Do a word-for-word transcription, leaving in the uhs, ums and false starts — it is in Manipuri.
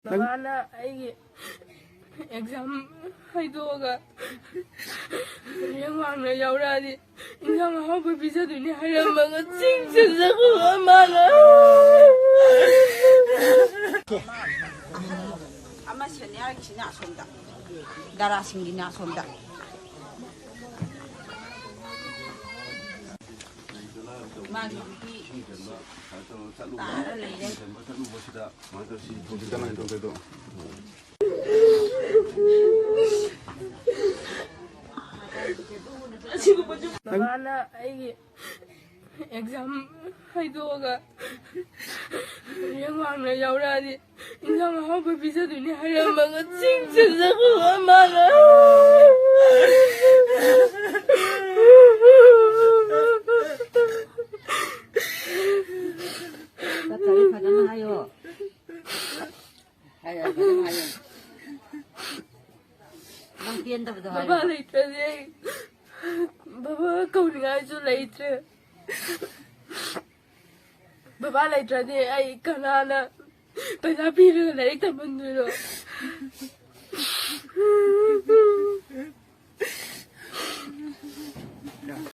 ꯃꯃꯥꯅ ꯑꯩꯒꯤ ꯑꯦꯛꯖꯥꯝ ꯍꯥꯏꯗꯣꯛꯑꯒ ꯔꯦꯡ ꯋꯥꯡꯅ ꯌꯥꯎꯔꯛꯑꯗꯤ ꯏꯟꯖꯥꯡ ꯑꯍꯥꯎꯕ ꯄꯤꯖꯗꯣꯏꯅꯦ ꯍꯥꯏꯔꯝꯃꯒ ꯆꯤꯡ ꯆꯠꯖꯈ꯭ꯔꯕ ꯃꯥꯅ꯫ ꯑꯃ ꯁꯦꯅꯤꯌꯔꯒꯤꯁꯤꯅ ꯑꯁꯣꯝꯗ, ꯗꯥꯔꯥꯁꯤꯡꯒꯤꯅ ꯑꯁꯣꯝꯗ꯫ ꯃꯥꯒꯤ ꯅꯨꯄꯤ ꯇꯥꯔ ꯂꯩꯔꯦ꯫ ꯃꯃꯥꯅ ꯑꯩꯒꯤ ꯑꯦꯛꯖꯥꯝ ꯍꯥꯏꯗꯣꯛꯑꯒ ꯔꯦꯡ ꯋꯥꯡꯅ ꯌꯥꯎꯔꯛꯑꯗꯤ ꯏꯟꯖꯥꯡ ꯑꯍꯥꯎꯕ ꯄꯤꯖꯗꯣꯏꯅꯦ ꯍꯥꯏꯔꯝꯃꯒ ꯆꯤꯡ ꯆꯠꯖꯈ꯭ꯔꯕ ꯃꯥꯅ꯫ ꯐꯖꯅ ꯍꯥꯏꯌꯣ꯫ ꯍꯥꯏꯌꯣ, ꯐꯖꯅ ꯍꯥꯏꯌꯣ꯫ ꯅꯪ ꯄꯦꯟꯗꯕꯗꯣ ꯍꯥꯏꯌꯣ꯫ ꯕꯕꯥ ꯂꯩꯇ꯭ꯔꯗꯤ ꯑꯩ, ꯕꯕꯥ ꯀꯧꯅꯤꯡꯉꯥꯏꯁꯨ ꯂꯩꯇ꯭ꯔꯦ꯫ ꯕꯕꯥ ꯂꯩꯇ꯭ꯔꯗꯤ ꯑꯩ ꯀꯅꯥꯅ ꯄꯩꯁꯥ ꯄꯤꯔꯒ ꯂꯥꯏꯔꯤꯛ ꯇꯝꯍꯟꯗꯣꯏꯅꯣ?